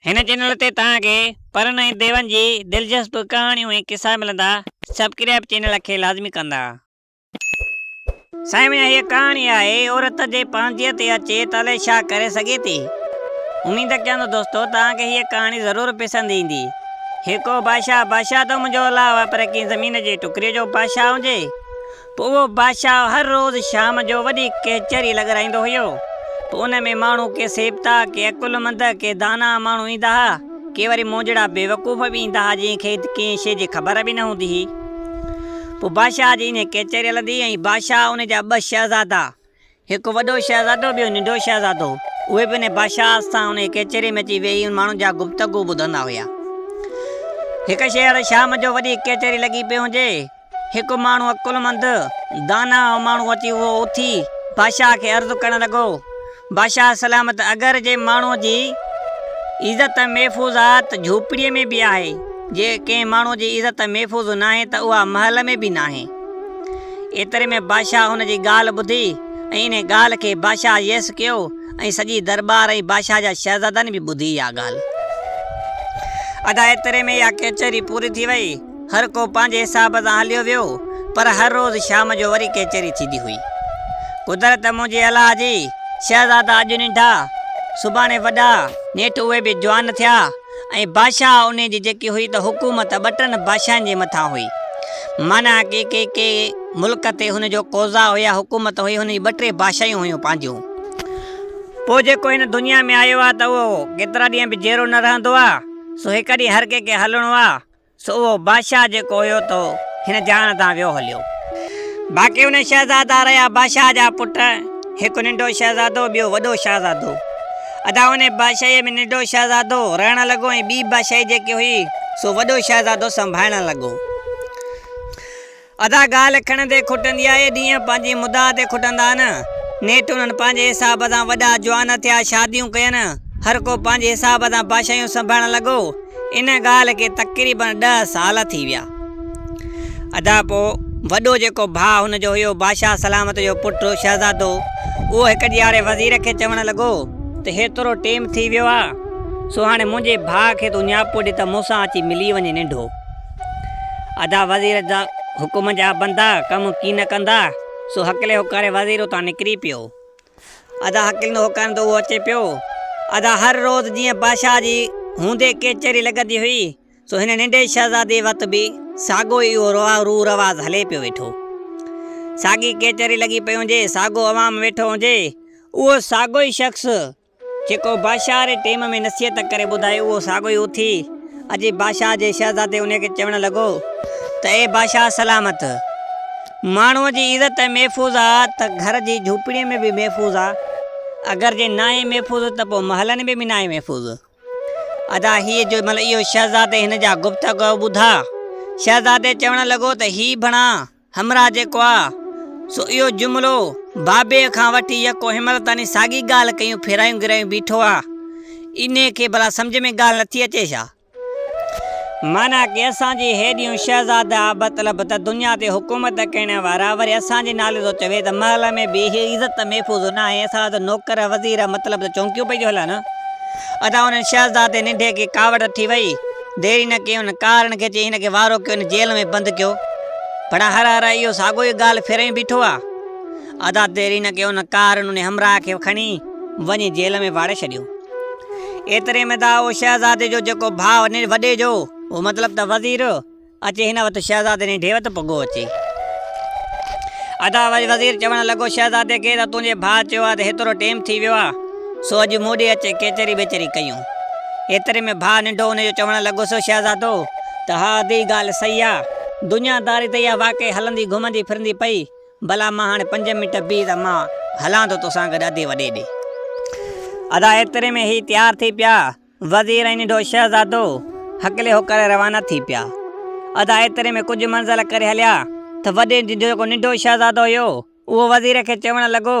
هن چينل تي توهان کي پرن ۽ ديون جي دلچسپ ڪهاڻيون ۽ قصا ملندا، سبڪرائب چينل کي لازمي ڪندا. سائين منهنجا هيء ڪهاڻي آهي عورت جي پانڌيء تي اچي ته الائي ڇا ڪري سگهي ٿي. اميد ڪيان ٿو دوستو توهان کي هيء ڪهاڻي ضرور پسند ايندي. هڪ هو بادشاهه، بادشاهه ته منهنجو الله هو پر ڪنهن زمين جي ٽڪري جو بادشاهه هجي. پوء اهو بادشاهه هر روز شام جو وڏي ڪچهري لڳرائيندو هيو. پوء ان ۾ ماڻهو ڪي سيبتا، ڪي عقلمند، ڪي داناء ماڻهو ايندا ها، ڪي وري مونجهڙا بيوقوف به ايندا ها جنهن کي ڪنهن شيء جي خبر به نه هوندي هئي. پوء بادشاهه جي انهيء ڪچهري هلندي ۽ بادشاهه ان جا ٻه شهزادا، هڪ وڏو شهزادو ٻيو ننڍو شهزادو، اهي به انهيء بادشاهه سان انهيء ڪچهريء ۾ اچي ويهي انهن ماڻهن جا گفتگو ٻڌندا هيا. هڪ شهر شام جو وڏي ڪچهري لڳي پئي هجي. هڪ ماڻهو عقلمند، داناء ماڻهو اچي اهو اٿي بادشاهه کي عرض ڪرڻ لڳو، بادشاهه سلامت اگر جي ماڻهوء جي عزت محفوظ آ ته جهوپڙيء ۾ به آهي، جي ڪنهن ماڻهوء جي عزت محفوظ ناهي ته اها محل ۾ به ناهي. ايتري ۾ بادشاهه هن جي ڳالهه ٻڌي ۽ انهي ڳالهه کي بادشاهه يس ڪيو ۽ سڄي درٻار ۽ بادشاهه جا شهزادن به ٻڌي اها ڳالهه. ادا ايتري ۾ اها ڪچهري پوري ٿي وئي. هر ڪو پنهنجي حساب سان هليو ويو پر هر روز شام جو وري ڪچهري ٿيندي هئي. قدرت منهنجي الله جي، شهزادا اڄ ننڍا، سڀاڻي وڏا، نيٺ اهي به جوان ٿيا. ۽ بادشاهه انهي جي جيڪي هئي ته حڪومت ٻه ٽن بادشاهن جي مٿان هئي. معنيٰ ڪي ڪي ڪي ملڪ تي هن جو قوضا هو يا حڪومت هئي هن جي ٻه ٽي بادشاهيون هيون پنهنجون. پوء جيڪو هن دنيا ۾ آيو آ ته اهو ڪيترا ڏينهن به جيئرو نه رهندو آ، سو هڪ ڏينهن هر ڪنهن کي هلڻو آ. سو اهو بادشاهه جيڪو هيو تو هن جهان تان ويو هليو. باقي ان شهزادا رهيا بادشاهه جا پٽ، هڪ ننڍو شهزادو ٻيو وڏو شهزادو. ادا ان بادشاهيء ۾ ننڍو شهزادو رهڻ لڳو ۽ ٻي بادشاهي جيڪي هئي سو وڏو شهزادو سنڀالڻ لڳو. ادا ڳالهه کڻندي کٽندي آهي، ڏينهن پنهنجي مدعا تي کٽندا نه. نيٺ انهن پنهنجي حساب سان وڏا جوان ٿيا، شاديون ڪين، هر ڪو پنهنجي حساب سان بادشاهيون سنڀالڻ لڳو. ان ڳالهه کي تقريباً ڏهه سال ٿي ويا. ادا پوء وڏو جيڪو ڀاء هن جو هيو، بادشاهه سلامت جو پٽ شهزادو، اهو هڪ ڏيهاڙي وزير کي چوڻ لڳو ته هيترو ٽيم ٿي ويو آ، سو هاڻي منهنجي ڀاء کي تون نياپو ڏي ته مون سان اچي ملي وڃي ننڍو. ادا وزير جا حڪم جا بندا ڪم ڪين ڪندا، سو هڪلي هوڪاري وزير اتان نڪري پيو. ادا هڪلندو هوڪاريندو اهو اچي پيو. ادا هر روز جيئن بادشاهه جي هوندي ڪچهري لڳندي هئي، سو هن ننڍي شهزادي وت به ساڳو ئي اهو روح رواز هلي پيو ويٺو. ساڳي ڪچهري لڳي پئي هجي، ساڳو عوام ويٺو هجي، اهو ساڳو ئي شخص جيڪو بادشاهه ري ٽيم ۾ نصيحت ڪري ٻڌائي اهو ساڳو ئي اٿي اچي بادشاهه جي شهزادي انهي کي چوڻ لڳو ته اي بادشاهه سلامت! ماڻهوء جي عزت محفوظ آ ته گهر جي جهوپڙيء ۾ به محفوظ آ، اگر جي ناهي محفوظ ته پوء محلن ۾ به ناهي محفوظ. ادا هيء جو مهل اهو شهزادي هن جا گفتگو ٻڌا، شهزادي چوڻ لڳو ته هي ڀڻا! همراهه جيڪو آ، سو اهو جملو بابي کان وٺي يڪو هنمهل تائين ساڳي ڳالهه ڪيون ڦيرايون گرايون بيٺو آ. انهيء کي ڀلا سمجهه ۾ ڳالهه نٿي اچي ڇا؟ معنيٰ ڪي اسان جي هيڏيون شهزادا مطلب ته دنيا تي حڪومت ڪرڻ وارا وري اسان جي نالي ٿو چوي ته محل ۾ به هي عزت محفوظ ناهي، اسان جا ته نوڪر وزير مطلب ته چونڪيون پئي ٿيون هلن. ادا انهن شهزادي ننڍي کي ڪاوڙ ٿي وئي. دير ئي نه ڪئي ان ڪارڻ کي چئي هن کي وارو ڪيو هن جيل ۾ بند ڪيو. ڀڙا هر هر اهو ساڳو ئي ڳالهه ڦيرائين بيٺو آ. ادا دير ئي نه ڪئي ان ڪارڻ ان همراهه کي کڻي وڃي جيل ۾ واڙي ڇڏيو. ايتري ۾ ته اهو شهزادي جو جيڪو ڀاء وڏي جو هو مطلب ته وزير اچي هن وٽ شهزادي ننڍي وٽ پڳو اچي. ادا وري وزير چوڻ لڳو شهزادي کي ته تنهنجي ڀاء چيو آهي ته هيترو ٽيم ٿي ويو آهي سو اڄ مون ڏي اچي ڪيچري ٻيچري ڪيون. ايتري ۾ ڀاء ننڍو ان جو چوڻ لڳو سو شهزادو ته ها ادي ڳالهه صحيح آ دنيا داري ته اها واقعي هلندي گهمندي ڦرندي پئي ڀلا مان هاڻي پنج منٽ بيهه ته مان هلان ٿو توسان گڏ ادي وڏي ڏي. ادا ايتري ۾ هي تيار ٿي پيا. وزير ۽ ننڍو شهزادو هڪلي هوڪري روانا ٿي پيا. ادا ايتري ۾ ڪجهه منزل ڪري هليا ته وڏي جيڪو ننڍو شهزادو هيو اهو وزير کي چوڻ لڳو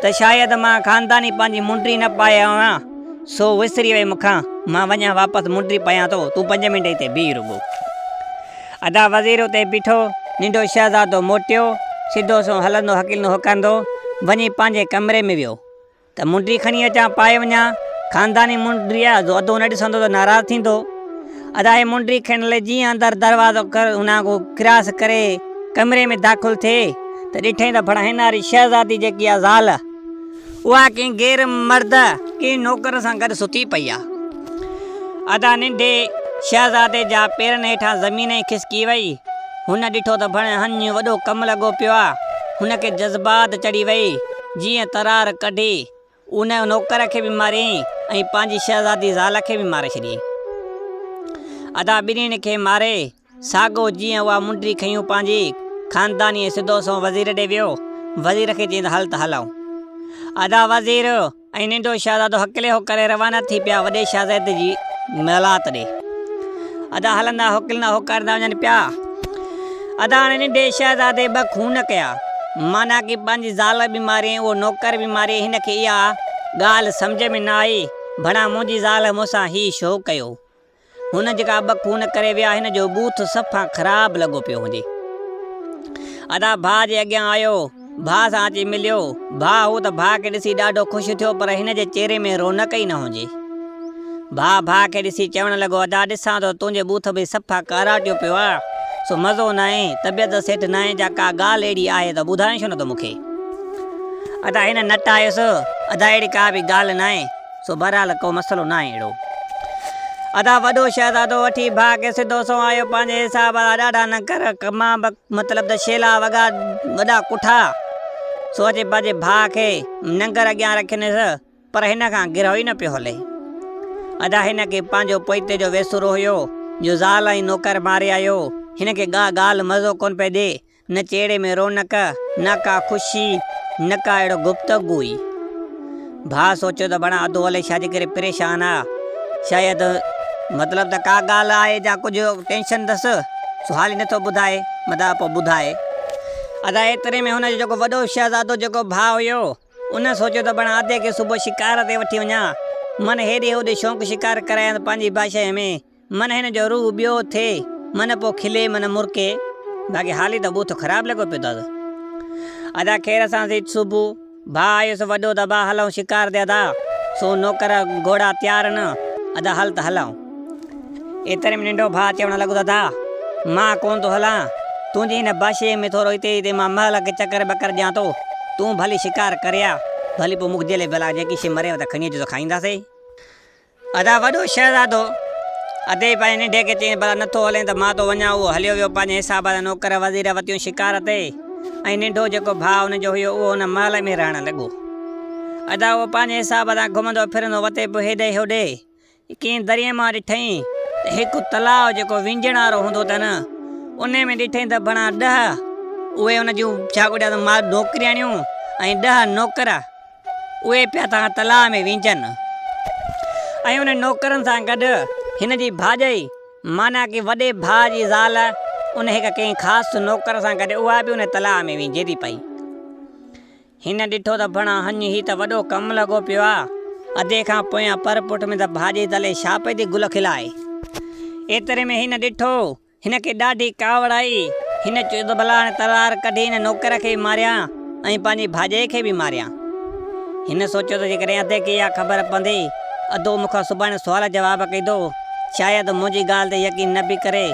ته شايد مان خانداني پنهنجي منڊي نه پائي آيو آهيان سو وسري وئي مون کان مان وڃان واپس منڊي پايان ٿو تون پنج منٽ هتي بيهه رڳو. ادا وزير اتي بيٺو ننڍو شهزادو موٽيو سڌو سنئون هلندو هڪلندو هوڪرندو وڃي پنهنجي ڪمري ۾ ويو. ته منڊي کڻي اچان پائي وڃان. خانداني منڊري آ، جو ادو نه ڏسندو ته ناراض ٿيندو. ادا هي منڊري کڻڻ لئي جيئن اندر دروازو هنان ڪو ڪراس ڪري ڪمري ۾ داخل ٿئي ته ڏٺئين ته ڀڙا هن واري شهزادي جيڪي آ زال، اها ڪنهن غير مرد، ڪنهن نوڪر سان گڏ ستي پئي آ. ادا ننڍي شهزادي جا پيرن هيٺان زمين ئي کسڪي وئي. هن ڏٺو ته ڀڻ هنڃ وڏو ڪم لڳو پيو آ. هن کي جذبات چڙهي وئي. جيئن ترار ڪڍي، ان نوڪر کي به ماريائين ۽ پنهنجي شهزادي زال کي به ماري ڇڏيائين. ادا ٻنهين کي ماري، ساڳو جيئن اها منڊي کنيون پنهنجي خانداني ۽ سڌو سنئون وزير ڏي ويو. وزير کي چيائين ته هل ته هلون. ادا وزير ۽ ننڍو شهزادو هڪلي هوڪري روانا ٿي پيا وڏي شهزادي جي محلات ڏي. ادا هلندا هڪلندا هوڪاريندا وڃن پيا. ادا هاڻي ننڍي شهزادي ٻه خون ڪيا. معنيٰ ڪي پنهنجي زال به ماريائين اهو نوڪر به ماريائين هن کي اها ڳالهه سمجهه ۾ نه آئي ڀڻا منهنجي زال مون سان هي ڇو ڪيو. هن جيڪا ٻه خون ڪري ويا هن جو ٻوٿ صفا خراب لڳو پيو هجي. ادا ڀاء جي اڳيان آيو، ڀاء سان اچي مليو. ڀاء هو ته ڀاء کي ڏسي ڏاڍو خوش ٿيو پر هن جي چهري ۾ رونق ئي نه هجي. ڀاء ڀاء کي ڏسي چوڻ لڳو ادا ڏسان ٿو تنهنجي ٻوٿ به صفا ڪاراٽيو پيو آ، سو مزو ناهي، طبيعت سيٺ ناهي جا ڪا ڳالهه اهڙي آهي ته ٻڌائين ڇو نٿو مون کي. ادا هن نٽايس، ادا اهڙي ڪا به ڳالهه ناهي. سو بهرحال ڪو مسئلو ناهي اهڙو. ادا وڏو شهزادو وٺي ڀاء کي سڌو سنئون آيو پنهنجي حساب سان ڏاڍا ننگر ڪما مطلب ته شيلا وڳا وڏا ڪٺا سو اچي پنهنجي ڀاء کي ننگر اڳيان رکينس پر هن کان گرهه ئي نه پيو هلي. ادا هن کي پنهنجو پوئتي جو ويسورو هيو جو زال ۽ نوڪر ماري آيو هن کي ڳا ڳالهه مزو ڪونه پئي ڏي نه چهري ۾ رونق، نه ڪا خوشي، نه ڪا اهڙو گفتگو ئي. ڀاء سوچيو ته بڻا ادو الائي ڇا جي ڪري پريشان آ. شايد مطلب ته ڪا ڳالهه آهي جا ڪجهه ٽينشن اٿس، سو حالي نٿو ٻڌائي، متان پوء ٻڌائي. ادا ايتري ۾ هن جو جيڪو وڏو شهزادو جيڪو ڀاء هيو، ان سوچيو ته بڻا ادي کي صبح شڪار تي وٺي وڃان، من هيڏي هوڏي شونق شڪار ڪرايان ته پنهنجي بادشاهيء ۾. من هن جو روح ٻيو ٿئي، من پوء کلي، من مرڪي، باقي حالي ته ٻوٿ خراب لڳو پيو اٿس. ادا خير سان سي صبح، ڀاء آيس وڏو ته ابا هلون شڪار تي ادا، سو نوڪر گهوڙا تيار نه، ادا هل ته هلون. ايتري ۾ ننڍو ڀاء چوڻ لڳو ته ادا، مان ڪونه ٿو هلان، تنهنجي هن بادشاهيء ۾ ٿورو هتي هتي مان محل کي چڪر ٻڪر ڏيان ٿو، تون ڀلي شڪار ڪري آ، ڀلي پوء مون جيلي ڀلا جيڪي شيء مريو ته کڻي اچ ته کائينداسين. ادا وڏو شهزادو ادي پنهنجي ننڍي کي چيائين ڀلا نٿو هلين ته مان ٿو وڃان اهو هليو ويو پنهنجي حساب سان نوڪر وزير وتيون شڪار تي ۽ ننڍو جيڪو ڀاء ان جو هيو اهو ان محل ۾ رهڻ لڳو ادا اهو پنهنجي حساب سان گهمندو ڦرندو وتي پيو هيڏي هوڏي ڪنهن دريء مان ڏٺائين ته هڪ تلاء جيڪو وينجهڻ وارو هوندو اٿن ان ۾ ڏٺائين ته بڻا ڏهه اهي ان جون ڇا ڪوٺيا نوڪرياڻيون ۽ ڏهه نوڪر اهي پيا ٿا تلاء ۾ وينجهن ۽ انهن نوڪرن سان گڏ هن جي ڀاڄائي معنيٰ ڪي وڏي ڀاء جي زال ان هڪ ڪنهن خاص نوڪر سان گڏ اها به ان تلاء ۾ وينجهي ٿي پئي. هن ڏٺو ته ڀڻا هڃ هي ته وڏو ڪم لڳو پيو آ. ادي کان پويان پر پٺ ۾ ته ڀاڄي تلي ڇا پئي ٿي گل کلائي. ايتري ۾ هن ڏٺو هن کي ڏاڍي ڪاوڙ آئي. هن چيو ته ڀلا هاڻي تلوار ڪڍي هن نوڪر کي به ماريان ۽ پنهنجي ڀاڄائي کي به ماريان. هن سوچيو ته جيڪڏهن ادي کي اها خبر پوندي، ادو مون کان سڀاڻي سوال جواب ڪندو، شايد منهنجي ڳالهه تي يقين نه به ڪري.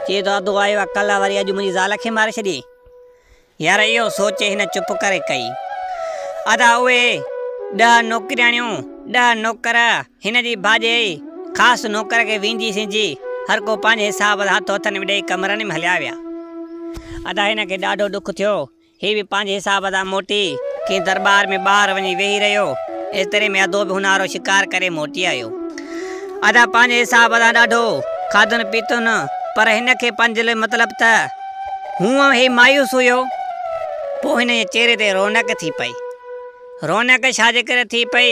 چئي ته ادو آيو آ ڪلهه وري اڄ منهنجي زال کي ماري ڇڏيئين. يار اهو سوچي هن چپ ڪري ڪئي. ادا اهي ڏهه نوڪرياڻيون، ڏهه نوڪر، هن جي ڀاڄائي، خاص نوڪر کي وينجهي سينجهي، هر ڪو پنهنجي حساب سان هٿ هٿن ۾ ڏيئي ڪمرن ۾ هليا ويا. ادا هن کي ڏاڍو ڏک ٿيو. هي به پنهنجي حساب سان موٽي ڪنهن درٻار ۾ ٻاهر وڃي ويهي رهيو. ايتري ۾ ادو به هنارو شڪار ڪري موٽي آيو. ادا پنهنجي حساب سان ڏاڍو کاڌن پيتن، پر هن کي پنهنجي مطلب ته. هونء هي مايوس هيو. پوء هن جي چهري تي رونق ٿي پئي. رونق ڇا جي ڪري ٿي پئي؟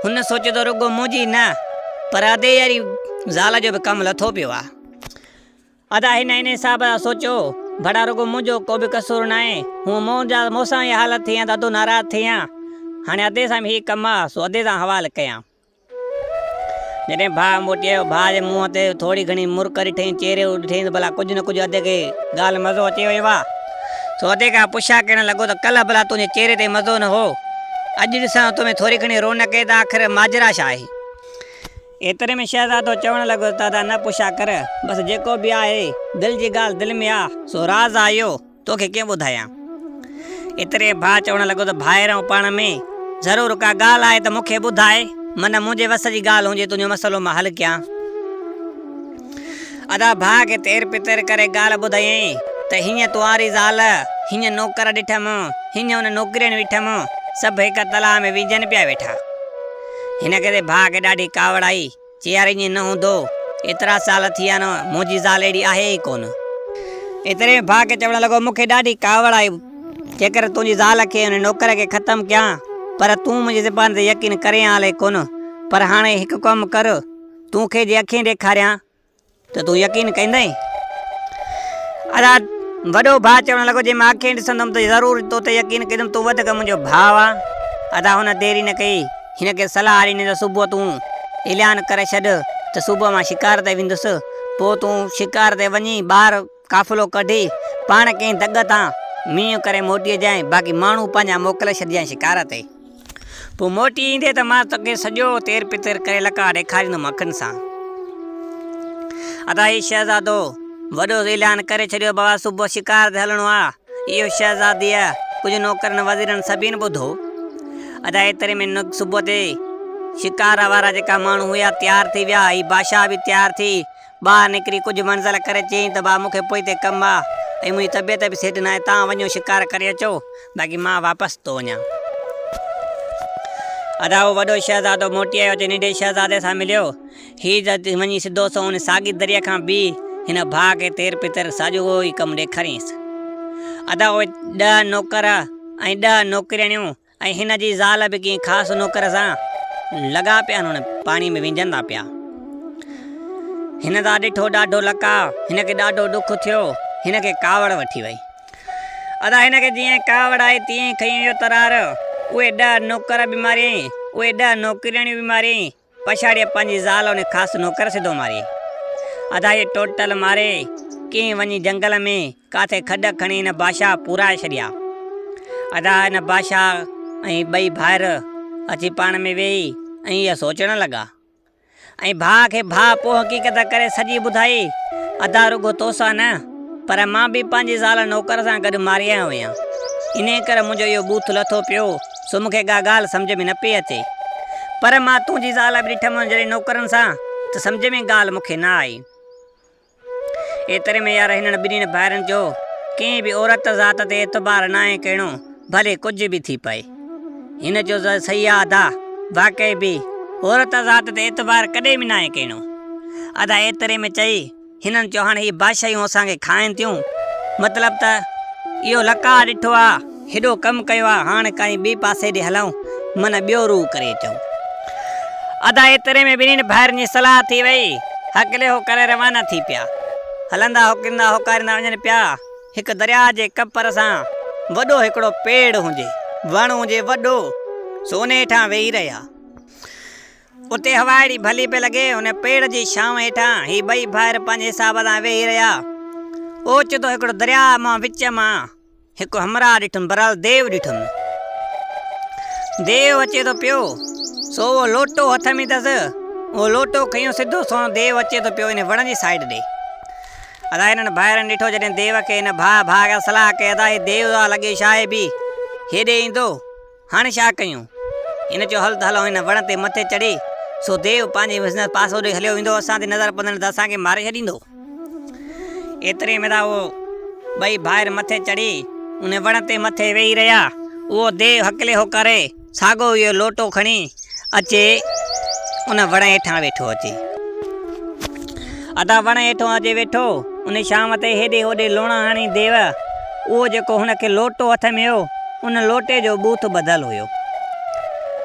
هن سوچيو ته رڳو منهنجي نه پر ادي ياري زال جو به ڪم لٿو پيو آ. ادا هن ان حساب سان سوچيو، ڀڙا رڳو منهنجو ڪو به قصور ناهي. هونء منهنجا مون سان اها حالت ٿئي ها ته ادو ناراض ٿئي ها. هاڻي ادي سان به هي ڪم آ، سو ادي سان حوال ڪيان. جڏهن ڀاء موٽي آيو، ڀاء جي منهن تي ٿوري گهڻي مرڪ ڏٺائين، چهري ڏٺائين ته ڀلا ڪجهه نه ڪجهه ادي کي ڳالهه مزو اچي ويو آ. سو ادي کان پڇا ڪرڻ لڳو ته ڪلهه ڀلا تنهنجي چهري تي مزو نه هو، اڄ ڏسان ٿو تو ۾ ٿوري گهڻي رونق آهي ته آخر ماجرا ڇا آهي؟ ايتري ۾ شهزادو چوڻ لڳو ته ادا نه پڇا ڪر، بس جيڪو به آهي، دل جي ڳالهه دل ۾ آ، سو راز آ اهو، توکي ڪيئن ٻڌايان. ايتري ۾ ڀاء چوڻ لڳو ته ڀائر آهيون پاڻ ۾، ضرور ڪا ڳالهه آهي ته مون کي ٻڌاء، من منهنجي وس جي ڳالهه هجي تنهنجو مسئلو مان حل ڪيان. ادا ڀاء کي تير پتير ڪري ڳالهه ٻڌايائين ته هيئن تنهاري زال، هيئن نوڪر ڏٺم، هيئن ان نوڪرياڻي ڏٺم، سڀ هڪ تلاء ۾ وينجهن پيا ويٺا. هن کي تي ڀاء کي ڏاڍي ڪاوڙ آئي، چي يار ائين نه هوندو، ايترا سال ٿي ويا آهن، منهنجي زال اهڙي آهي ئي ڪونه. ايتري ۾ ڀاء کي چوڻ لڳو، مون کي ڏاڍي ڪاوڙ آئي، جيڪر تنهنجي زال کي ۽ ان نوڪر کي ختم ڪيان، پر تون منهنجي زبان تي يقين ڪرين ها الائي ڪونه، پر هاڻي هڪ ڪم ڪر، تون کي جي اکين ڏيکاريان ته تون يقين ڪندين؟ ادا وڏو ڀاء چوڻ لڳو، جي مان اکين ڏسندم ته ضرور تو تي يقين ڪندم، تون وڌيڪ منهنجو ڀاء آن. ادا هن ديري نه ڪئي، هن کي صلاح ڏني ته صبح تون اعلان ڪري ڇڏ ته صبح مان شڪار تي ويندس، پوء تون شڪار تي وڃي ٻاهر قافلو ڪڍي پاڻ ڪنهن دڳ تان مينهن ڪري موٽي اچجانء، باقي ماڻهو پنهنجا موڪلي ڇڏجانء شڪار تي. پوء موٽي ايندي ته مان توکي سڄو تير پتير ڪري لقاء ڏيکاريندم اکين سان. ادا هي شهزادو وڏو اعلان ڪري ڇڏيو بابا صبح شڪار تي هلڻو آ. اهو شهزاديء ڪجهه نوڪرن وزيرن سڀين ٻڌو. ادا ايتري ۾ صبح تي شڪار وارا جيڪا ماڻهو هيا تيار ٿي ويا. هي بادشاهه به تيار ٿي ٻاهر نڪري ڪجهه منزل ڪري چيائين ته ڀاء مون کي پوئتي ڪم آ ۽ منهنجي طبيعت به سيٽ ناهي توهان وڃو شڪار ڪري اچو باقي مان واپس ٿو وڃان. ادا اهو وڏو شهزادو موٽي آيو اچي ننڍي شهزادي سان مليو. هي ته وڃي سڌو سنئون ان ساڳي دريء کان بيهي هن ڀاء کي تير پتر ساڄو ئي ڪم ڏيکاريائينس. ادا اهي ڏهه نوڪر ۽ ڏهه نوڪرياڻيون ۽ هن جي زال به ڪنهن خاص نوڪر سان لڳا پيا آهن ان پاڻي ۾ وينجهندا پيا. هن دا ڏٺو ڏاڍو لقاء، هن کي ڏاڍو ڏک ٿيو، هن کي ڪاوڙ وٺي وئي. ادا هن کي جيئن ڪاوڙ آئي تيئن ئي کنئي ويو ترار، اهي ڏهه نوڪر به ماريائين، اهي ڏهه نوڪرياڻيون به ماريائين، پڇاڙيء پنهنجي زال ان خاص نوڪر سڌو ماري. ادا هي ٽوٽل ماري، ڪنهن وڃي جنگل ۾ ڪاٿي کڏ کڻي هن بادشاهه پورائي ڇڏيا. ادا هن بادشاهه ۽ ٻئي ڀائر اچي پاڻ ۾ ويهي ۽ اهو سوچڻ لڳا. ۽ ڀاء کي ڀاء پوء حقيقت ڪري سڄي ٻڌائي، ادا رڳو توسان نه، پر مان به پنهنجي زال نوڪر سان گڏ ماري آيو آهيان. انهيء ڪري منهنجو اهو ٻوٿ لٿو پيو، سو مون کي ڪا ڳالهه سمجهه ۾ نه پئي اچي. پر مان تنهنجي زال به ڏٺم جڏهن نوڪرن سان، ته سمجهه ۾ ڳالهه مون کي نه آئي. ايتري ۾ يار هنن ٻنهين ڀائرن چيو، ڪنهن به عورت ذات تي اعتبار ناهي ڪرڻو، ڀلي ڪجهه به ٿي پئي. هن چيو ته صحيح آ ادا، واقعي به عورت ذات تي اعتبار ڪڏهن به ناهي ڪرڻو. ادا ايتري ۾ چئي هنن چيو هاڻي هي بادشاهيون اسان کي کائن ٿيون، مطلب ته اهو لقاء ڏٺو آ، هيڏو ڪم ڪيو آ، هاڻ ڪائين ٻئي پاسي ڏي هلون، من ٻيو روح ڪري اچون. ادا ايتري ۾ ٻنهين ڀائرن جي صلاح ٿي وئي، هڪلي هو ڪري روانا ٿي پيا. هلندا هوڪريندا هوڪاريندا وڃن پيا، هڪ درياء جي ڪپر سان وڏو هڪڙو پيڙ هجي، وڻ هجي وڏو، سو ان هيٺان ويهي رهيا. اتي هوا اهڙي ڀلي پئي لڳي، ان پيڙ جي ڇانو هيٺان هي ٻئي ڀائر پنهنجي حساب سان ويهي رهيا. اوچتو هڪڙو درياء مان وچ مان هڪ همراهه ڏٺم، بهرحال ديو ڏٺم. ديو اچي ٿو پيو، سو اهو لوٽو هٿ ۾ اٿس، اهو لوٽو کنيو سڌو سنئون ديو اچي ٿو پيو ان وڻ جي سائيڊ ڏي. ادا هنن ڀائرن ڏٺو جڏهن ديو کي هن ڀاء ڀاء کان صلاح ڪئي ادا هي ديو آ لڳي ڇا هي به هيڏي ايندو. هاڻي ڇا ڪيون؟ هن چيو، هل ته هلون هن وڻ تي مٿي چڙهي، سو ديو پنهنجي بزنس پاسو ڏئي هليو ويندو، اسان تي نظر پوندن ته اسان کي ماري ڇڏيندو. ايتري ۾ ته اهو ٻئي ڀائر مٿي چڙهي ان وڻ تي مٿي ويهي رهيا. اهو ديو هڪلي هوڪاري ساڳو اهو لوٽو کڻي اچي ان وڻ هيٺان ويٺو اچي. ادا وڻ هيٺون اچي ويٺو. ان شام تي هيڏي هوڏي لوڻا هڻي ديو اهو جيڪو هن کي لوٽو هٿ ۾ هيو، ان لوٽي جو ٻوٿ ٻڌل هيو.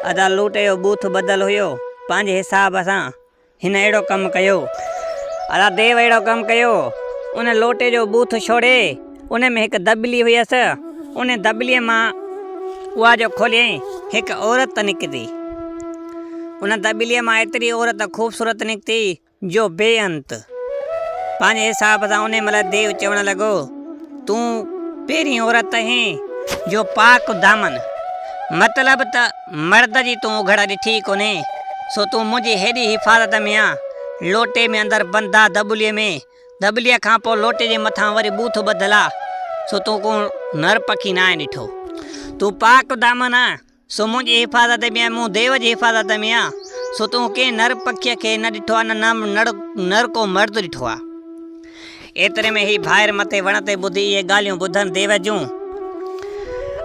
ادا لوٽي جو ٻوٿ ٻڌل هيو. پنهنجي حساب سان هن اهڙو ڪم ڪيو. ادا ديو اهڙو ڪم ڪيو. ان لوٽي جو ٻوٿ ڇوڙي ان ۾ هڪ دٻلي هيس. ان دٻليء مان اها جو کوليائين هڪ عورت نڪتي. ان دٻليء مان ايتري عورت خوبصورت نڪتي جو بي انت. پنهنجي حساب سان انهيء مهل ديو چوڻ لڳو، تون پهرين عورت آهين جو پاڪ دامن، مطلب ته مرد جي تون اگهڙ ڏٺي ئي ڪونهي، سو تون منهنجي هيڏي حفاظت ۾ آن. لوٽي ۾ اندر بند آ دٻليء ۾. دٻليء کان پوء لوٽي جي مٿان وري ٻوٿ ٻڌل آ، سو تون ڪو نر پکي ناهي ڏٺو. تون پاڪ دامن آن، سو منهنجي حفاظت ۾ آن، مون ديو جي حفاظت ۾ آن، سو تون ڪنهن نر پکيء کي نه ڏٺو آ، نه نر ڪو مرد ڏٺو آ. ايتري ۾ هي ڀائر مٿي وڻ تي ٻڌي اهي ڳالهيون ٻڌن ديو جون.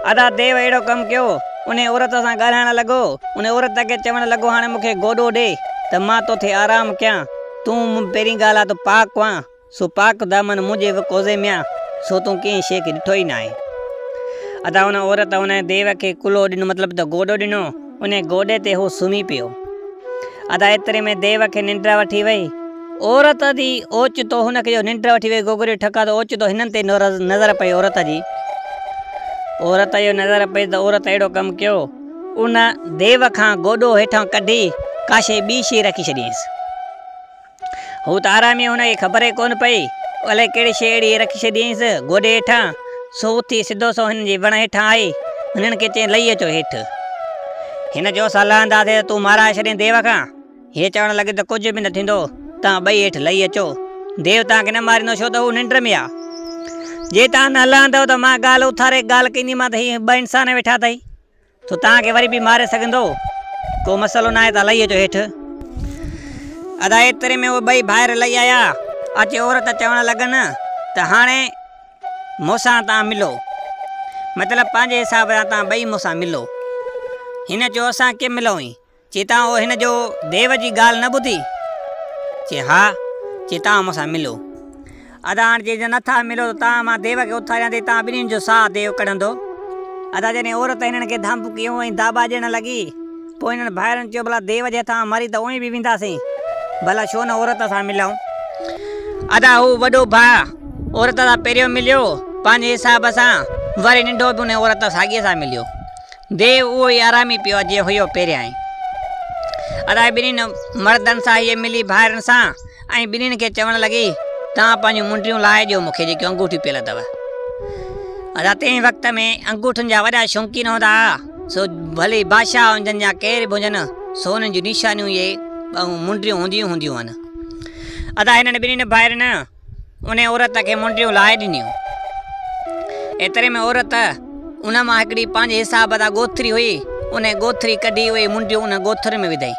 ادا ديو اهڙو ڪم ڪيو، انهي عورت سان ڳالهائڻ لڳو. ان عورت کي چوڻ لڳو هاڻي مون کي گوڏو ڏي ته مان توٿي آرام ڪيان. تون پهرين ڳالهه آ ته پاڪ آن، سو پاڪ دامن منهنجي به ڪوزي ۾ آ، سو تون ڪنهن شيء کي ڏٺو ئي ناهي. ادا ان عورت ان ديو کي ڪلهو ڏنو مطلب ته گوڏو ڏنو، انهي گوڏي تي هو سمهي پيو. ادا ايتري ۾ ديو کي ننڊ وٺي وئي. عورت جي اوچتو هن کي جو ننڊ وٺي وئي گوگڙيو ٺڪا ته اوچتو هنن تي نظر پئي عورت جي. عورت جو نظر پئي ته عورت اهڙو ڪم ڪيو ان ديو کان گوڏو هيٺان ڪڍي ڪا شيء ٻي شيء رکي ڇڏيائينس. هو ته آرامي هن کي خبر ئي ڪونه پئي الائي ڪهڙي شيء اهڙي رکي ڇڏيائينس گوڏي هيٺان سو اٿي سڌو سنئون هنن جي وڻ هيٺان آئي هنن کي چيائين لهي اچو هيٺ. هن چيو اسان لهنداسين ته تون مارائي ڇڏين ديو کان. هيء چوڻ لڳي ته ڪجهه به نه ٿيندو، توهان ٻئي هيٺ لهي اچو. ديو توهان کي نه ماريندو ڇو ته هو ننڊ ۾ آ. جي توهان نه لهندؤ ته مان ڳالهه اٿاري ڳالهه ڪنديمان ته هي ٻه انسان ويٺا اٿئي، سو توهان کي وري به ماري سگهندو. ڪو مسئلو ناهي توهان لهي اچو هيٺ. ادا ايتري ۾ اهي ٻئي ڀائر لهي آيا. اچي عورت چوڻ لڳن ته هاڻي مون سان توهان ملو. مطلب پنهنجي حساب سان توهان ٻئي مون سان ملو. هن چيو اسان ڪيئن ملون؟ چي توهان اهو هن جو ديو جي ڳالهه نه ٻڌي؟ چي ها. چي توهان مون سان ملو. ادا هاڻ جي نه ٿا ملو ته توهان مان ديو کي اٿاريان ٿي توهان ٻنهين جو ساهه ديو ڪڍندو. ادا جڏهن عورت هنن کي ڌمڪيون ۽ داٻا ڏيڻ لڳي پوء هنن ڀائرن چيو ڀلا ديو جي هٿان مري ته اونئين به وينداسين ڀلا ڇو نه عورت سان ملون. ادا هو وڏو ڀاء عورت سان پهريون مليو پنهنجي حساب سان وري ننڍو به انهي عورت ساڳي سان مليو. ديو اهو ئي آرامي پيو آ جيئن هيو پهريائين. ادا ٻنهين مردن سان هيء ملي ڀائرن سان ۽ ٻنهين کي چوڻ لڳي، توهان پنهنجون منڊيون لاهي ڏيو مون کي جيڪيون انگوٺيون پيل اٿو. ادا تنهن وقت ۾ انگوٺين جا وڏا شوقين هوندا ها، سو ڀلي بادشاهه هجن يا ڪير به هجن، سو انهن جون نشانيون اهي منڊيون هونديون ئي هونديون هئن. ادا هنن ٻنهين ڀائرن انهيء عورت کي منڊيون لاهي ڏنيون. ايتري ۾ عورت ان مان هڪڙي پنهنجي حساب سان ڳوٿري هئي، انهيء ڳوٿري ڪڍي اهي منڊيون ان ڳوٿري ۾ وڌائين.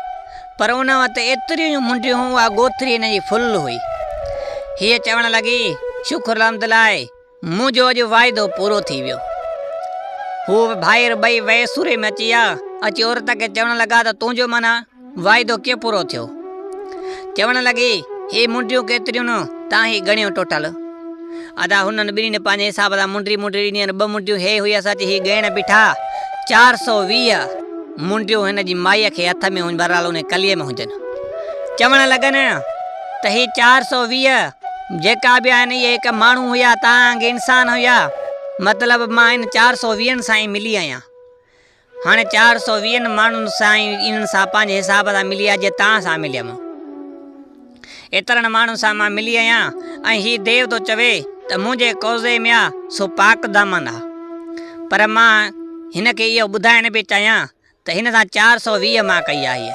پر ان وٽ ايتريون ئي منڊيون هيون، اها ڳوٿري هن جي ڦل هئي. هيء چوڻ لڳي، شڪر الحمدلله، منهنجو اڄ واعدو پورو ٿي ويو. هو ڀائر ٻئي ويسوري ۾ اچي ويا. اچي عورت کي چوڻ لڳا ته تنهنجو معنيٰ واعدو ڪيئن پورو ٿيو؟ چوڻ لڳي، هي منڊيون ڪيتريون نه، تان هي ڳڻيو ٽوٽل. ادا هنن ٻنهين پنهنجي حساب سان منڊي منڊي ڏني ۽ ٻه منڊيون هي هئي اسان چي هي ڳڻ بيٺا 420 منڊيون هن جي مائيء کي هٿ ۾ هيون بهرحال انهي ڪليء ۾ هجن. چوڻ لڳن ته هي 420 جيڪا به آهن اهي هڪ ماڻهو هيا تان وانگي انسان هيا مطلب مان هن چار سو ويهن سان ئي ملي آهيان. هاڻي چار سو ويهن ماڻهن سان ئي انهن سان پنهنجي حساب سان ملي آهيان جيئن توهان سان مليم. ايترن ماڻهن سان مان ملي آهيان ۽ هي ديو ٿو چوي ته منهنجي قوضي ۾ آ سو پاڪ دامن آ. پر مان هن کي اهو ٻڌائڻ پئي چاهيان ته هن سان 420 مان ڪئي آهي.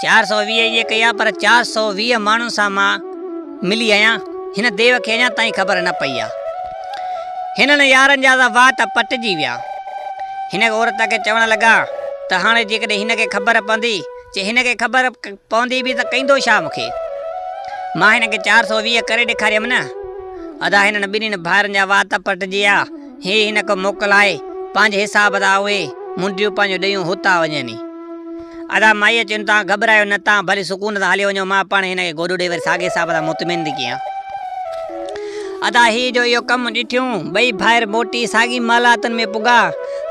420 ائين ڪئي آ پر 420 ماڻهن سان مان ملي آهيان. هن ديو کي اڃا تائين خبر نه پئي آ. هنن يارن جا ته وات پٽجي ويا. هن عورت کي چوڻ لڳا ته هاڻي جيڪڏهن هن کي خبر پوندي، چي هن کي خبر پوندي به ته ڪيندو ڇا مون کي؟ مان هن کي 420 ڪري ڏيکاريم نه. ادا هنن ٻنهين ڀائرن جا وات پٽجي ويا. هي هن کي موڪلائي پنهنجي حساب سان اهي منڊيون پنهنجون ڏيون هوتا وڃن. ادا مائيء چين توهان گهٻرايو نه توهان ڀلي سڪون سان هليو وڃو مان پاڻ هن کي گوڏو ڏئي وري ساڳئي حساب سان مطمئن ٿي ڪيان. ادا هي جو اهو ڪم ڏٺيون ٻئي ڀائر موٽي ساڳي محلاتن ۾ پڳا.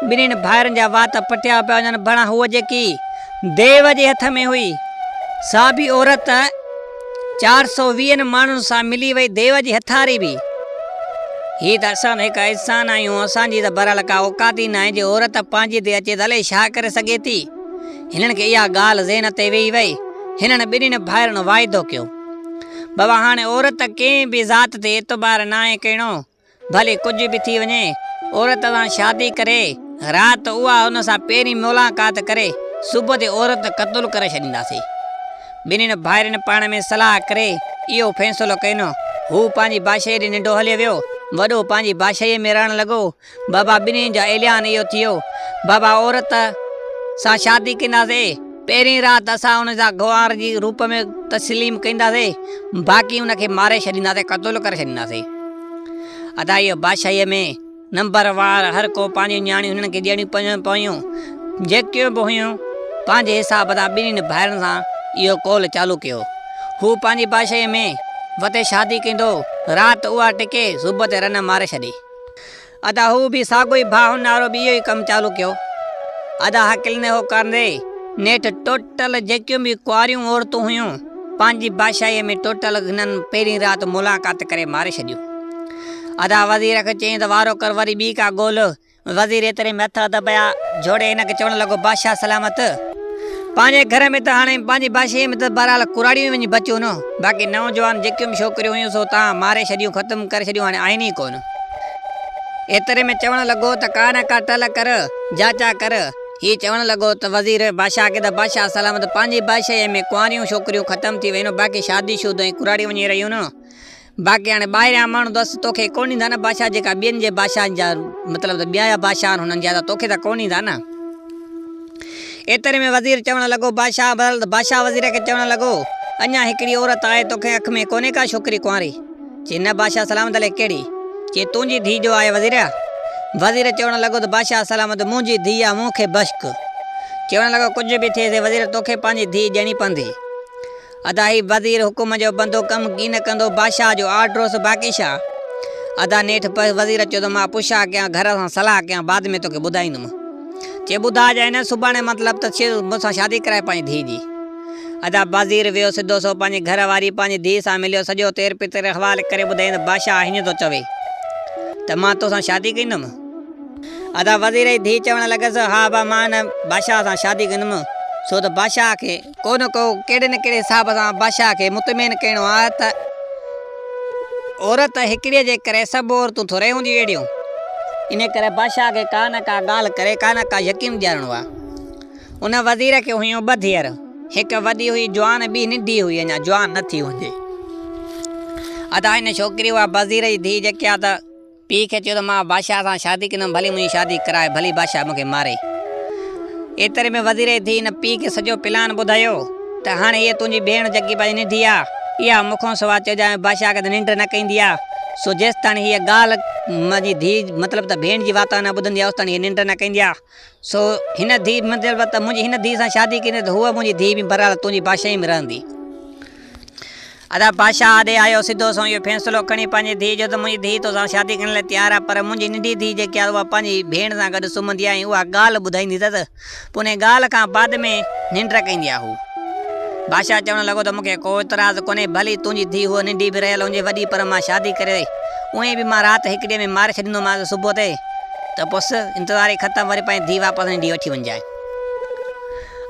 ٻنهين ڀائرن جا وات پٽيا پيا وڃن بڻا هوء جيڪي ديو جي هٿ ۾ هئي سا به عورت چار سو ويهن ماڻهن سان ملي وئي ديو جي هٿاري به. هي ته اسان هڪ انسان آهيون اسان جي ته بهرحال ڪا اوقات ئي ناهي جي عورت پنهنجي تي اچي ته الائي ڇا ڪري سگهي ٿي. هنن کي اها ڳالهه ذهن تي ويهي وئي. هنن ٻنهين ڀائرن واعدو ڪيو. بابا هاڻي عورت ڪنهن به ذات تي اعتبار ناهي ڪرڻو. ڀلي ڪجهه به ٿي وڃي، عورت سان شادي ڪري، رات اها ان سان پهرين ملاقات ڪري، صبح تي عورت قتل ڪري ڇڏينداسين. ٻنهين ڀائرن پاڻ ۾ صلاح ڪري اهو فيصلو ڪين. هو پنهنجي بادشاهيء ڏي ننڍو هليو ويو. وڏو پنهنجي بادشاهيء ۾ رهڻ لڳو. بابا ٻنهين جا اعلان اهو ٿيو. بابا عورت سان شادي ڪنداسي. پهرين رات اسان ان سان گنوار جي روپ ۾ تسليم ڪنداسي. باقي ان کي ماري ڇڏينداسي، قتل ڪري ڇڏينداسي. ادا اهو بادشاهيء ۾ نمبر وار هر ڪو پنهنجون نياڻيون هنن کي ڏيڻيون پيون. جيڪيون به هيون، پنهنجي حساب سان ٻنهين ڀائرن سان اهو قول چالو ڪيو. هو پنهنجي بادشاهيء ۾ وتي شادي ڪندو، رات اها ٽڪي صبح تي رن ماري ڇڏي. ادا هو به ساڳيو ئي ڀاء هن وارو به اهو ئي ڪم چالو ڪيو. ادا هڪل نه هو ڪرندي، نيٺ ٽوٽل جيڪيون به ڪنواريون عورتون هيون، پنهنجي بادشاهيء ۾ ٽوٽل هنن پهرين رات ملاقات ڪري ماري ڇڏيون. ادا وزير کي چيائين ته وارو ڪر وري ٻي ڪا ڳولهه. وزير ايتري ۾ هٿ دٻايا جوڙي هن کي چوڻ لڳو بادشاهه سلامت! پنهنجي گهر ۾ ته هاڻي پنهنجي بادشاهيء ۾ ته بهرحال ڪراڙيون ئي وڃي بچيون نه، باقي نوجوان جيڪيون به ڇوڪريون هيون سو توهان ماري ڇڏيون ختم ڪري ڇڏيون هاڻي آهن ئي ڪونه. ايتري ۾ چوڻ لڳو ته ڪا نه ڪا ٽل ڪر، جاچا ڪر. هي چوڻ لڳو ته وزير بادشاهه کي ته بادشاهه سلامت پنهنجي بادشاهيء ۾ ڪنواريون ڇوڪريون ختم ٿي ويون باقي شادي شده ۽ ڪراڙيون وڃي رهيون نه. باقي هاڻي ٻاهريان ماڻهو ته توکي ڪونه ايندا نه بادشاهه جيڪا ٻين جي بادشاهن جا مطلب ته ٻيا جا بادشاهه آهن هنن جا ته توکي ته ڪونه ايندا نه. ايتري ۾ وزير چوڻ لڳو بادشاهه بدل ته بادشاهه وزير کي چوڻ لڳو اڃا هڪڙي عورت آهي توکي اک ۾ ڪونهي ڪا ڇوڪري ڪنواري؟ چي نه بادشاهه سلامت الائي ڪهڙي؟ چي تنهنجي ڌيء جو آهي وزير. وزير چوڻ لڳو ته بادشاهه سلامت منهنجي ڌيء آ مون کي بشڪ. چوڻ لڳو ڪجهه به ٿئي سي وزير توکي پنهنجي ڌيء ڏيڻي پوندي. ادا هي وزير حڪم جو بندو ڪم ڪين ڪندو بادشاهه جو آرڊر هوس باقي ڇا؟ ادا نيٺ وزير چيو ته مان پڇا ڪيان گهر سان صلاح ڪيان بعد ۾ توکي ٻڌائيندم. چي ٻڌاء نه سڀاڻي مطلب ته چي مون سان شادي ڪرائي پنهنجي ڌيء جي. ادا وزير ويو سڌو سو پنهنجي گهر واري پنهنجي ڌيء سان مليو سڄو تير پتر احوال ڪري ٻڌايائين ته بادشاهه هيئن ٿو چوي ته مان توسان شادي ڪندم. ادا وزير جي ڌيء چوڻ لڳس ها ابا مان هن بادشاهه سان شادي ڪندم ڇو ته بادشاهه کي ڪو نه ڪو ڪهڙي نه ڪهڙي حساب سان بادشاهه کي مطمئن ڪرڻو آهي ته عورت هڪڙيء جي ڪري سڀ عورتون ٿورئي هونديون اهڙيون. ان ڪري بادشاهه کي ڪا نه ڪا ڳالهه ڪري ڪا نه ڪا يقين ڏيارڻو آهي. ان وزير کي هيون ٻه ڌيئر. هڪ وڏي هئي جوان ٻي ننڍي هئي اڃا جوان نه ٿي هوندي. ادا هن ڇوڪري اها وزير جي ڌيء جيڪي آ ته پيء کي چيو ته مان بادشاهه سان شادي ڪندم، ڀلي منهنجي شادي ڪرائي، ڀلي بادشاهه مون کي ماري. ايتري ۾ وزير جي ڌيء هن پيء کي سڄو پلان ٻڌايو ته هاڻي هيء تنهنجي ڀيڻ جيڪي پنهنجي ننڍي آ، اها مون کان سواء چئجانء بادشاهه کي ته ننڊ نه ڪيندي آ، سو جيستاڻي هيء ڳالهه منهنجي ڌيء مطلب ته ڀيڻ جي واتان نه ٻڌندي آ، اوستاڻي هيء ننڊ نه ڪيندي آ. سو هن ڌيء مطلب ته منهنجي هن ڌيء سان شادي ڪندين ته هوء منهنجي ڌيء به بهرحال تنهنجي بادشاهيء ۾ رهندي. ادا بادشاهه آڏي آيو، سڌو سنئون اهو فيصلو کڻي پنهنجي ڌيء جو ته منهنجي ڌيء توسان شادي ڪرڻ لاء تيار آهي، پر منهنجي ننڍي ڌيء جيڪي آهي اها پنهنجي ڀيڻ سان گڏ سمهندي آهي ۽ اها ڳالهه ٻڌائيندي اٿس، پوء انهيء ڳالهه کان بعد ۾ ننڊ ڪندي آهي. هو بادشاهه چوڻ لڳو ته مون کي ڪو اعتراض ڪونهي، ڀلي تنهنجي ڌيء هوء ننڍي به رهيل هجي وڏي پر مان شادي ڪري اونئين به مان رات هڪ ڏينهن ۾ ماري ڇڏيندومانس صبح تي ته بس انتظار ئي ختم وري پنهنجي ڌيء واپس ننڍي وٺي وڃجانء.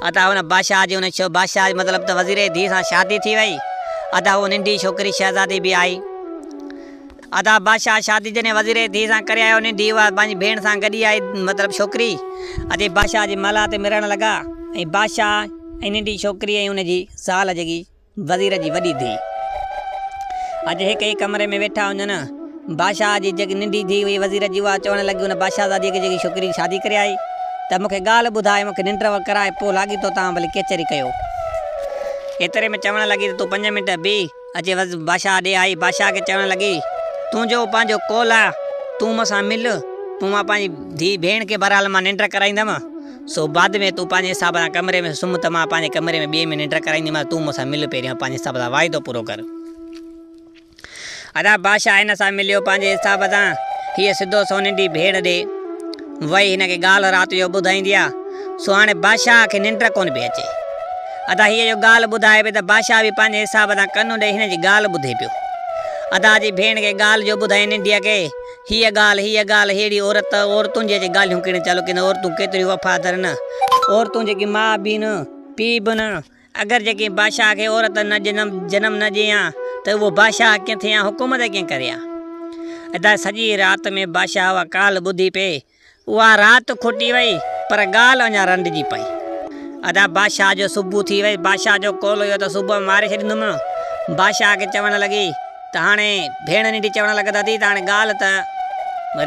ادا ان بادشاهه جي ان بادشاهه مطلب ته وزير جي ڌيء سان شادي ٿي وئي. ادا هوء ننڍي ڇوڪري شهزادي به آئي. ادا بادشاهه شادي جڏهن وزير جي ڌيء سان ڪري آيو ننڍي اها پنهنجي ڀيڻ سان گڏي آئي مطلب ڇوڪري اچي بادشاهه جي محلات ۾ رهڻ لڳا ۽ بادشاهه ۽ ننڍي ڇوڪري ۽ ان جي زال جيڪي وزير جي وڏي ڌيء اڄ هڪ ئي ڪمري ۾ ويٺا هجن. بادشاهه جي جيڪي ننڍي ڌيء هئي وزير جي اها چوڻ لڳي ان بادشاهزاديء کي جيڪي ڇوڪري شادي ڪري آئي ته مون کي ڳالهه ٻڌاء مون کي ننڊ ڪرائي پوء لاڳيتو توهان ڀلي ڪچهري ڪيو. ايتري ۾ چوڻ لڳي ته تون پنج منٽ بيهه اچي بادشاهه ڏي آئي بادشاهه کي چوڻ لڳي تنهنجو پنهنجو قول آ تون مون سان مل پوء مان پنهنجي ڌيء ڀيڻ کي بهرحال مان ننڊ ڪرائيندم. سو بعد ۾ تون پنهنجي حساب سان ڪمري ۾ سمهه ته مان پنهنجي ڪمري ۾ ٻئي ۾ ننڊ ڪرائينديمانس، تون مون سان مل پهريان پنهنجي حساب سان واعدو پورو ڪر. ادا بادشاهه هن سان مليو پنهنجي حساب سان، هيء سڌو سنئون ننڍي ڀيڻ ڏي وئي، هن کي ڳالهه رات جو ٻڌائيندي آ، سو هاڻي بادشاهه کي ننڊ ڪونه پئي اچي. ادا هيء جو ڳالهه ٻڌائي پئي ته بادشاهه به پنهنجي حساب سان ڪن ڏئي هن جي ڳالهه ٻڌي پيو. ادا جي ڀيڻ کي ڳالهه جو ٻڌائين ننڍيء کي، هيء ڳالهه، هيء ڳالهه، ههڙي عورت، عورتن جي اچي ڳالهيون ڪرڻ چالو ڪندي، عورتون ڪيتريون وفادر نه، عورتون جيڪي ماء به نه، پيء به نه، اگر جيڪي بادشاهه کي عورت نه جنم جنم نه ڏئي ها ته اهو بادشاهه ڪيئن ٿئي ها، حڪومت ڪيئن ڪري ها. ادا سڄي رات ۾ بادشاهه اها ڳالهه ٻڌي پئي، اها رات کٽي وئي، پر ڳالهه اڃا رنڊجي پئي. ادا بادشاهه جو صبح ٿي وئي، بادشاهه جو قول هيو ته صبح ماري ڇڏيندم. بادشاهه کي چوڻ لڳي ته هاڻي ڀيڻ ننڍي چوڻ لڳي دادي ته هاڻي ڳالهه ته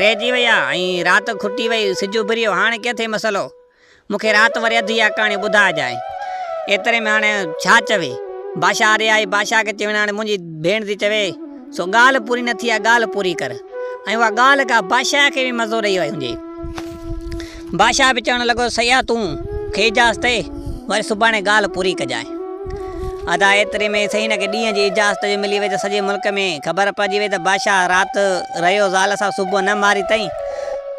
رهجي وئي آ ۽ رات کٽي وئي، سج اڀري ويو، هاڻي ڪيئن ٿئي مسئلو؟ مون کي رات وري اڌ اها ڪهاڻي ٻڌائجانء. ايتري ۾ هاڻي ڇا چوي؟ بادشاهه ڏي آئي، بادشاهه کي چوين هاڻي منهنجي ڀيڻ ٿي چوي، سو ڳالهه پوري نه ٿي آ، ڳالهه پوري ڪر. ۽ اها ڳالهه ڪا بادشاهه کي به مزو ڏئي وئي هجي. بادشاهه به چوڻ لڳو، صحيح آ تون کي اجازت اهي، وري سڀاڻي ڳالهه پوري ڪجانء. ادا ايتري ۾ سائين هن کي ڏينهن جي اجازت به ملي وئي ته سڄي ملڪ ۾ خبر پئجي وئي ته بادشاهه رات رهيو زال سان صبح نه ماري تئين.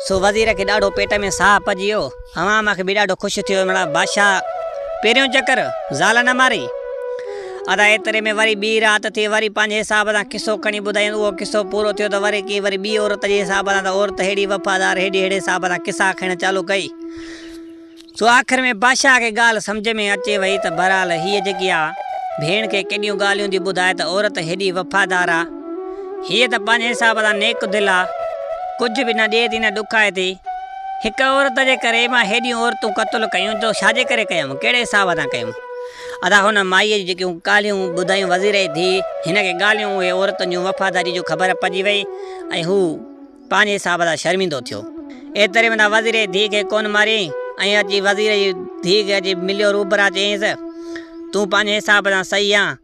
سو وزير کي ڏاڍو پيٽ ۾ ساهه پئجي ويو. عوام کي به ڏاڍو خوش ٿيو مڙا بادشاهه پهريون چڪر زال نه ماري. ادا ايتري ۾ وري ٻي رات ٿي وري پنهنجي حساب سان قصو کڻي ٻڌايائين اهو قصو پورو ٿيو ته وري ڪنهن وري ٻي عورت جي حساب سان ته عورت ههڙي وفادار هيڏي ههڙي حساب سان قصا کڻڻ چالو ڪئي. سو آخر ۾ بادشاهه کي ڳالهه سمجهه ۾ اچي وئي ته بهرحال هيء جيڪي آ ڀيڻ کي ڪيڏيون ڳالهيون ٿي ٻڌائي ته عورت هيڏي وفادار آ. هيء ته پنهنجي حساب سان نيڪ دل آ. ڪجهه به نه ڏئي ٿي نه ڏکائي ٿي. هڪ عورت جي ڪري مان هيڏيون عورتون قتل ڪيون ته ڇا جي ڪري ڪيم؟ ڪهڙي حساب سان ڪيم؟ ادا هن مائيء جون جيڪيون ڳالهيون ٻڌايون وزير جي ڌيء هن کي ڳالهيون اهي عورتن جون وفاداريء جون خبر پئجي وئي ۽ هو پنهنجي حساب سان شرمندو ٿيو. ايتري ۾ وزير جي ڌيء کي ڪونه ماريائين ۽ اچي وزير جي ڌيء کي اچي مليو روبرا چيائينس، تون پنهنجي حساب سان صحيح آن،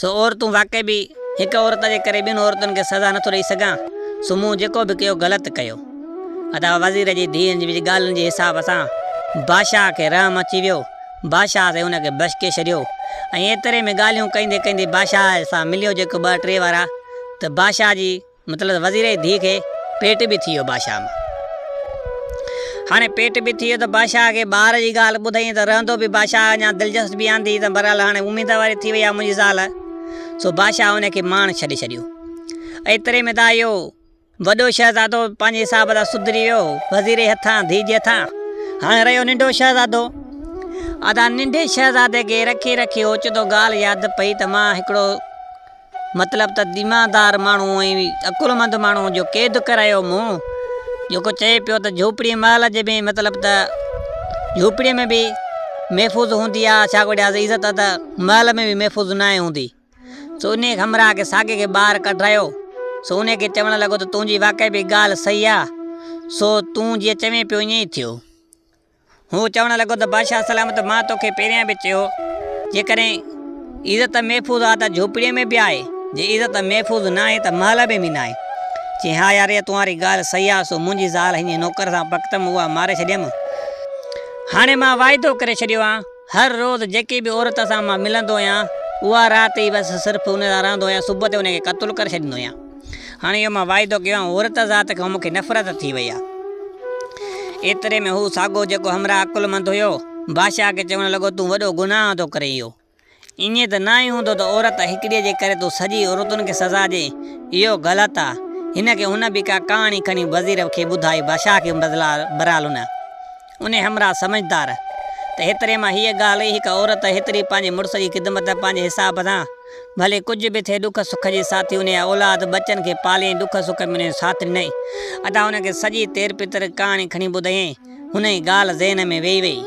سو عورتون واقعي به هڪ عورت جي ڪري ٻين عورتن کي سزا نٿو ڏئي سگهان، سو مون جيڪو به ڪيو غلط ڪيو. ادا وزير جي ڌيء جي ڳالهين جي حساب سان بادشاهه کي رحم اچي ويو. بادشاهه سائين ان کي بشڪي ڇڏيو ۽ ايتري ۾ ڳالهيون ڪندي ڪندي بادشاهه سان مليو جيڪو ٻه ٽي وارا ته بادشاهه جي مطلب ته وزير جي ڌيء کي پيٽ به ٿي ويو بادشاهه مان. هاڻي پيٽ به ٿي ويو ته بادشاهه کي ٻار جي ڳالهه ٻڌائين ته رهندو به بادشاهه اڃا دلچسپي آندي ته بهرحال هاڻي اميد واري ٿي وئي آهي منهنجي زال سو بادشاهه ان کي ماڻ ڇڏي ڇڏيو. ايتري ۾ ته اهو وڏو شهزادو پنهنجي حساب سان سڌري ويو وزير جي هٿان ڌيء جي هٿان. هاڻي رهيو ننڍو شهزادو. ادا ننڍي شهزادي کي رکي رکي اوچتو ڳالهه ياد پئي ته مان هڪڙو مطلب ته ايماندار ماڻهو ۽ عقلمند ماڻهو جو قيد ڪرايو مون، جيڪو چئي پيو ته جهوپڙي محل جي به مطلب ته جهوپڙي ۾ به محفوظ هوندي آ ڇا ڪوڙي عزت ته محل ۾ به محفوظ ناهي هوندي. سو انهي همراهه کي ساڳي کي ٻاهر ڪڍرايو. سو انهي کي چوڻ لڳو ته تنهنجي واقعي به ڳالهه صحيح آ، سو تون جيئن چوين پيو ائين ئي ٿيو. هو چوڻ لڳو ته بادشاهه سلامت مان توکي پهريان به چيو جيڪڏهن عزت محفوظ آ ته جهوپڙيء ۾ به آهي، جي عزت محفوظ ناهي ته محل ۾ به ناهي. چيائين ها يار اها تنهاري ڳالهه صحيح آ، سو منهنجي زال هينئن نوڪر سان پڪتم اها ماري ڇڏيم. هاڻي مان واعدو ڪري ڇڏيو آ، هر روز جيڪي به عورت سان مان ملندو آهيان اها رات ئي بس صرف ان سان رهندو آهيان صبح تي ان کي قتل ڪري ڇڏيندو آهيان. هاڻي اهو مان واعدو ڪيو آهي عورت ذات کان مون کي نفرت ٿي وئي آهي. ايتري ۾ هو ساڳو جيڪو همراهه عقلمند هيو، بادشاهه کي چوڻ لڳو تون وڏو گناهه ٿو ڪرين اهو ائين ته ناهي هوندو ته عورت هڪڙيء جي ڪري تون سڄي عورتن کي سزا ڏين اهو غلط آهي. هن کي هن به ڪا ڪهاڻي کڻي وزير کي ٻڌائي بادشاهه کي بهرحال هن. انهي همراهه سمجهدار ته هيتري مان هيء ڳالهه ئي هڪ عورت هيتري پنهنجي مڙس جي خدمت پنهنجي حساب سان ڀلي ڪجهه به ٿئي ڏک سک جي ساٿي انهي جا اولاد ٻچن کي پالي ۽ ڏک سک ۾ انهي جو ساٿ ڏنائين. ادا هن کي سڄي تير پتر ڪهاڻي کڻي ٻڌايائين. هن جي ڳالهه ذهن ۾ ويهي وئي.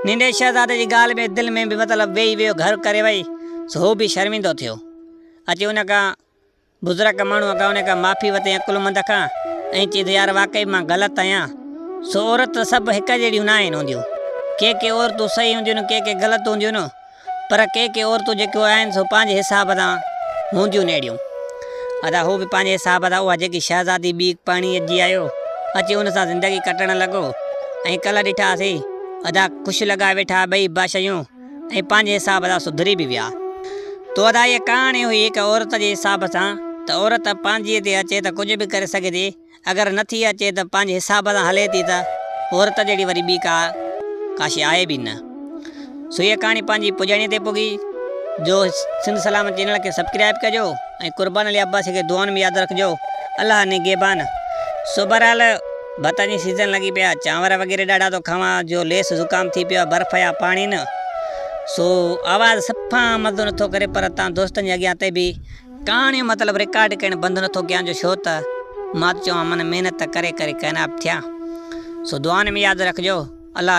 ننڍي شهزادي جي ڳالهه به دل ۾ به مطلب ويهي ويو گهر ڪري وئي سو هو به شرمندو ٿيو. اچي ان کان بزرگ ماڻهوء کان ان کان معافي ورتي عقلمند کان ۽ چيس ته يار واقعي مان غلط آهيان. سو عورت ته سڀ هڪ جهڙيون ناهن هونديون. ڪي ڪي عورتون صحيح هونديون آهن ڪي ڪي غلط هونديون آهن پر ڪي ڪي عورتون جيڪيون آهن سو پنهنجي حساب سان هونديون آهن اهڙيون. ادا هو به پنهنجي حساب سان اها جيڪي شهزادي ٻي پرڻي جي آيو اچي ان سان زندگي ڪٽڻ لڳو ۽ ڪلهه ڏٺاسين ادا خوش لڳا ويٺا ٻئي بادشاهيون. ۽ پنهنجي حساب سان سڌري به ويا. تو ادا هيء ڪهاڻي هئي هڪ عورت جي حساب سان ته عورت پنهنجيء تي اچي ته ڪجهه به ڪري سگهي ٿي اگر نه ٿي اچي ته پنهنجي حساب سان هلي ٿي ته عورت جهڙي وري ٻي ڪا ڪا شيء آهي به نه. سو هيء ڪهاڻي پنهنجي پڄاڻيء تي پڳي جو سنڌ سلامت چينل کي سبڪرائب ڪجو ۽ قربان علي عباسي کي دعائن ۾ ياد رکجو الله نگهبان. سو بهرحال ڀتن جي سيزن لڳي پئي آ چانور وغيره ڏاڍا ٿو کاوان جو ليس زڪام ٿي پيو آ برف يا پاڻي نه سو آواز صفا مزو نٿو ڪري پر تان دوستن جي اڳيان تي به ڪهاڻيون مطلب رڪارڊ ڪرڻ بند نٿو ڪيان جو ڇو ته مان ته چوان من محنت ڪري ڪري ڪائناب ٿيان سو دعائن ۾ ياد رکجو الله.